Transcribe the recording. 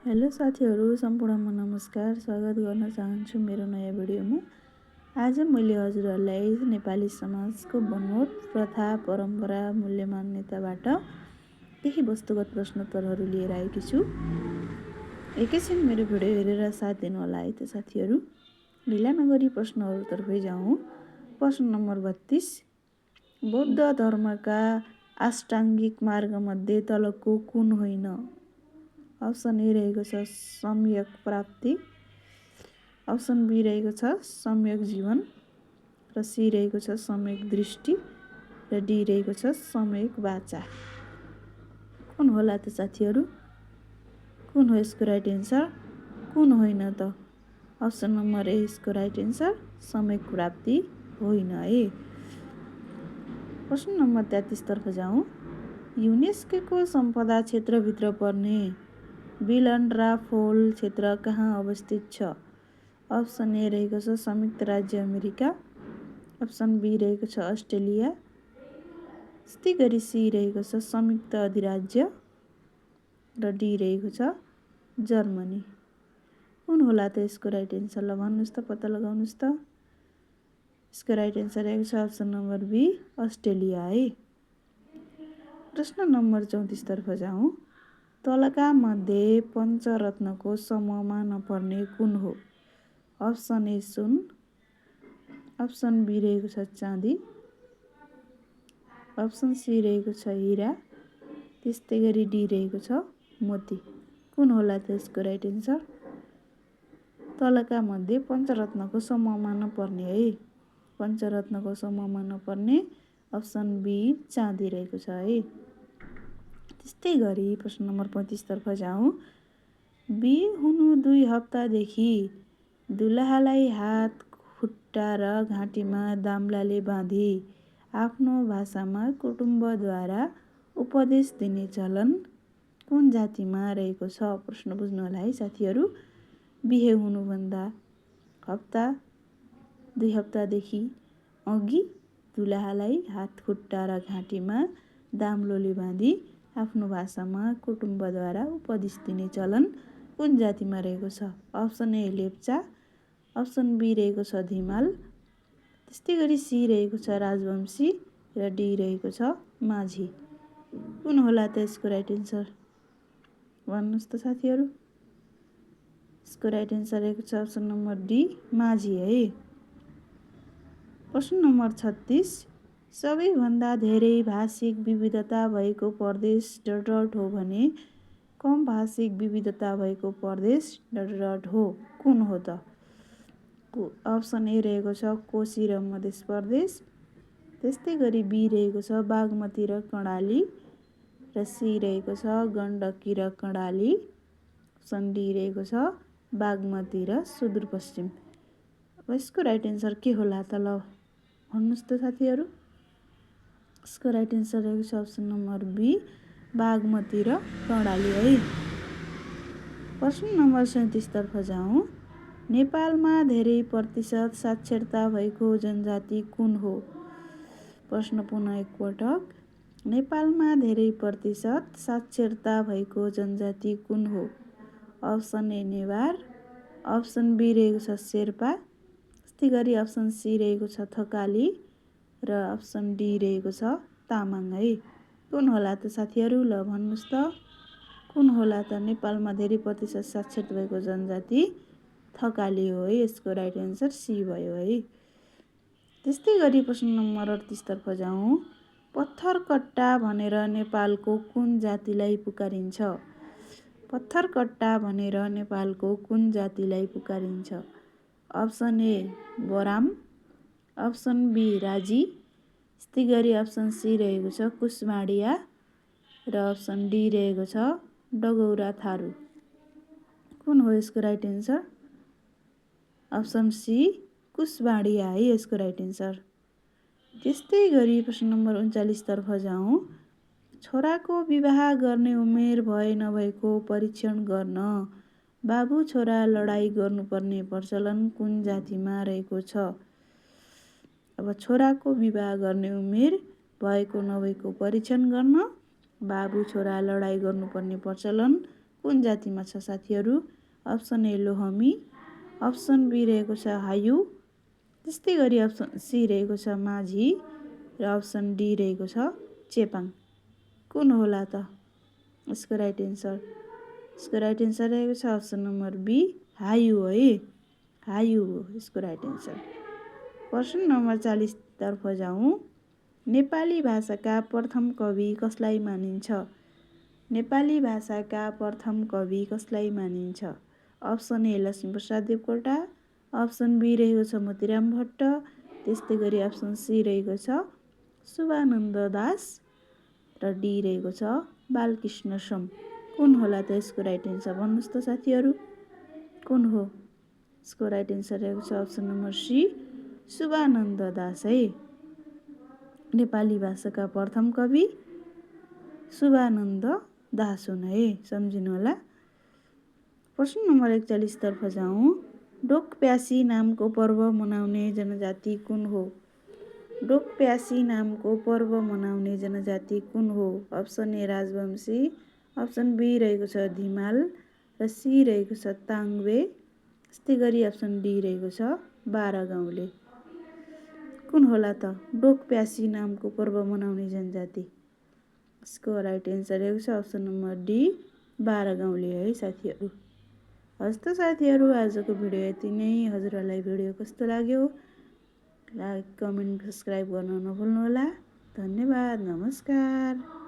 Hello साथीहरू सम्पूर्णमा नमस्कार। स्वागत गर्न चाहन्छु मेरो नयाँ भिडियोमा। आज मैले हजुरहरूलाई नेपाली समाजको बनोट, प्रथा, परम्परा, मूल्य मान्यताबाट केही वस्तुगत प्रश्नोत्तरहरू लिएर आएकी छु। एकैछिन मेरो भिडियो हेरेर साथ दिनु होला है त साथीहरू। ढिला नगरी प्रश्नहरूतर्फै जाउँ। प्रश्न नम्बर 32, बौद्ध धर्मका अष्टाङ्गिक मार्गमध्ये तलको कुन होइन? अप्सन ए रहेको छ सम्यक प्राप्ति, अप्सन बी रहेको छ सम्यक जीवन, र सी रहेको छ सम्यक दृष्टि, र डी रहेको छ सम्यक वाचा। कुन होला त साथीहरू? कुन हो यसको राइट एन्सर? कुन होइन त? अप्सन नम्बर ए यसको राइट एन्सर सम्यक प्राप्ति होइन है। प्रश्न नम्बर 33 तर्फ जाउँ। युनेस्को सम्पदा क्षेत्रभित्र पर्ने बिलन्ड्रा फल क्षेत्र कहाँ अवस्थित छ? अप्सन ए रहेको छ संयुक्त राज्य अमेरिका, अप्सन बी रहेको छ अस्ट्रेलिया, त्यस्तै गरी सी रहेको छ संयुक्त अधिराज्य, र डी रहेको छ जर्मनी। कुन होला त यसको राइट एन्सर? ल भन्नुहोस् त, पत्ता लगाउनुहोस् त। यसको राइट एन्सर रहेको छ अप्सन नम्बर बी अस्ट्रेलिया है। प्रश्न नम्बर 34 तर्फ जाउँ। तलका मध्ये पञ्चरत्नको समूहमा नपर्ने कुन हो? अप्सन ए सुन, अप्सन बी रहेको छ चाँदी, अप्सन सी रहेको छ हिरा, त्यस्तै गरी डी रहेको छ मोती। कुन होला त यसको राइट एन्सर? तलका मध्ये पञ्चरत्नको समूहमा नपर्ने है। पञ्चरत्नको समूहमा नपर्ने अप्सन बी चाँदी रहेको छ है। त्यस्तै गरी प्रश्न नम्बर 35 तर्फ जाउँ। बिहे हुनु 2 हप्तादेखि दुलहालाई हात, खुट्टा र घाँटीमा दाम्लाले बाँधी आफ्नो भाषामा कुटुम्बद्वारा उपदेश दिने चलन कुन जातिमा रहेको छ? प्रश्न बुझ्नु होला है साथीहरू। बिहे हुनुभन्दा 2 हप्तादेखि अघि दुलहालाई हात, खुट्टा र घाँटीमा दाम्लोले बाँधी आफ्नो भाषामा कुटुम्बद्वारा उपदेश दिने चलन कुन जातिमा रहेको छ? Option A Lepcha, option B रहेको छ धिमाल, त्यस्तै गरी सी रहेको छ राजवंशी, र डी रहेको छ माझी। कुन होला त यसको राइट एन्सर? भन्नुहोस् त साथीहरू। यसको राइट एन्सर रहेको छ अप्सन नम्बर डी माझी है। प्रश्न नम्बर 36, सबैभन्दा धेरै भाषिक विविधता भएको प्रदेश डट हो भने कम भाषिक विविधता भएको प्रदेश डट हो कुन हो त? अप्सन ए रहेको छ कोशी र मध्य प्रदेश, त्यस्तै गरी बी रहेको छ बागमती र कर्णाली, र सी रहेको छ गण्डकी र कर्णाली, अप्सन डी रहेको छ बागमती र सुदूरपश्चिम। अब यसको राइट एन्सर के होला त? ल भन्नुहोस् त साथीहरू। यसको राइट एन्सर रहेको छ अप्सन नम्बर बी बागमती र कर्णाली है। प्रश्न नम्बर 37 तर्फ जाउँ। नेपालमा धेरै प्रतिशत साक्षरता भएको जनजाति कुन हो? प्रश्न पुनः एकपटक। नेपालमा धेरै प्रतिशत साक्षरता भएको जनजाति कुन हो? Option A Newar, option B रहेको छ शेर्पा, त्यस्तै गरी अप्सन सी रहेको छ थकाली, र अप्सन डी रहेको छ तामाङ है। कुन होला त साथीहरू? ल भन्नुहोस् त। कुन होला त? नेपालमा धेरै प्रतिशत साक्षर भएको जनजाति थकाली हो है। यसको राइट एन्सर सी भयो है। त्यस्तै गरी प्रश्न नम्बर 38 तर्फ जाउँ। पत्थरकट्टा भनेर नेपालको कुन जातिलाई पुकारिन्छ? पत्थरकट्टा भनेर नेपालको कुन जातिलाई पुकारिन्छ? अप्सन ए बराम, अप्सन बी राजी, त्यस्तै गरी अप्सन सी रहेको छ कुशमाडिया, र अप्सन डी रहेको छ डगौरा थारू। कुन हो यसको राइट एन्सर? अप्सन सी कुशमाडिया है यसको राइट एन्सर। त्यस्तै गरी प्रश्न नम्बर 39 तर्फ जाउँ। छोराको विवाह गर्ने उमेर भए नभएको परीक्षण गर्न बाबु छोरा लडाईँ गर्नुपर्ने प्रचलन कुन जातिमा रहेको छ? अब छोराको विवाह गर्ने उमेर भएको नभएको परीक्षण गर्न बाबु छोरा लडाईँ गर्नुपर्ने प्रचलन कुन जातिमा छ साथीहरू? अप्सन ए लोहमी, अप्सन बी रहेको छ हायु, त्यस्तै गरी अप्सन सी रहेको छ माझी र अप्सन डी रहेको छ चेपाङ। कुन होला त यसको राइट एन्सर? यसको राइट एन्सर रहेको छ अप्सन नम्बर बी हायु है। हायु हो यसको राइट एन्सर। प्रश्न नम्बर 40 तर्फ जाउँ। नेपाली भाषाका प्रथम कवि कसलाई मानिन्छ? नेपाली भाषाका प्रथम कवि कसलाई मानिन्छ? Option A Laxmiprasad Devkota, option B रहेको छ मोतीराम भट्ट, त्यस्तै गरी अप्सन सी रहेको छ शुभानन्द दास र डी रहेको छ बालकृष्ण सम। कुन होला त यसको राइट एन्सर? भन्नुहोस् त साथीहरू कुन हो? यसको राइट एन्सर रहेको छ अप्सन नम्बर सी शुभानन्द दास है। नेपाली भाषाका प्रथम कवि शुभानन्द दास हुन् है, सम्झिनु होला। प्रश्न नम्बर 41 तर्फ जाउँ। डोकप्यासी नामको पर्व मनाउने जनजाति कुन हो? डोकप्यासी नामको पर्व मनाउने जनजाति कुन हो? Option A Rajbanshi, option B रहेको छ धिमाल र सी रहेको छ ताङ्बे, त्यस्तै गरी अप्सन डी रहेको छ बारा गाउँले। कुन होला त डोकप्यासी नामको पर्व मनाउने जनजाति? यसको राइट एन्सर रहेको छ अप्सन नम्बर डी बारा गाउँले है साथीहरू। हस् त साथीहरू, आजको भिडियो यति नै। हजुरहरूलाई भिडियो कस्तो लाग्यो? लाइक, कमेन्ट, सब्सक्राइब गर्न नभुल्नुहोला। धन्यवाद, नमस्कार।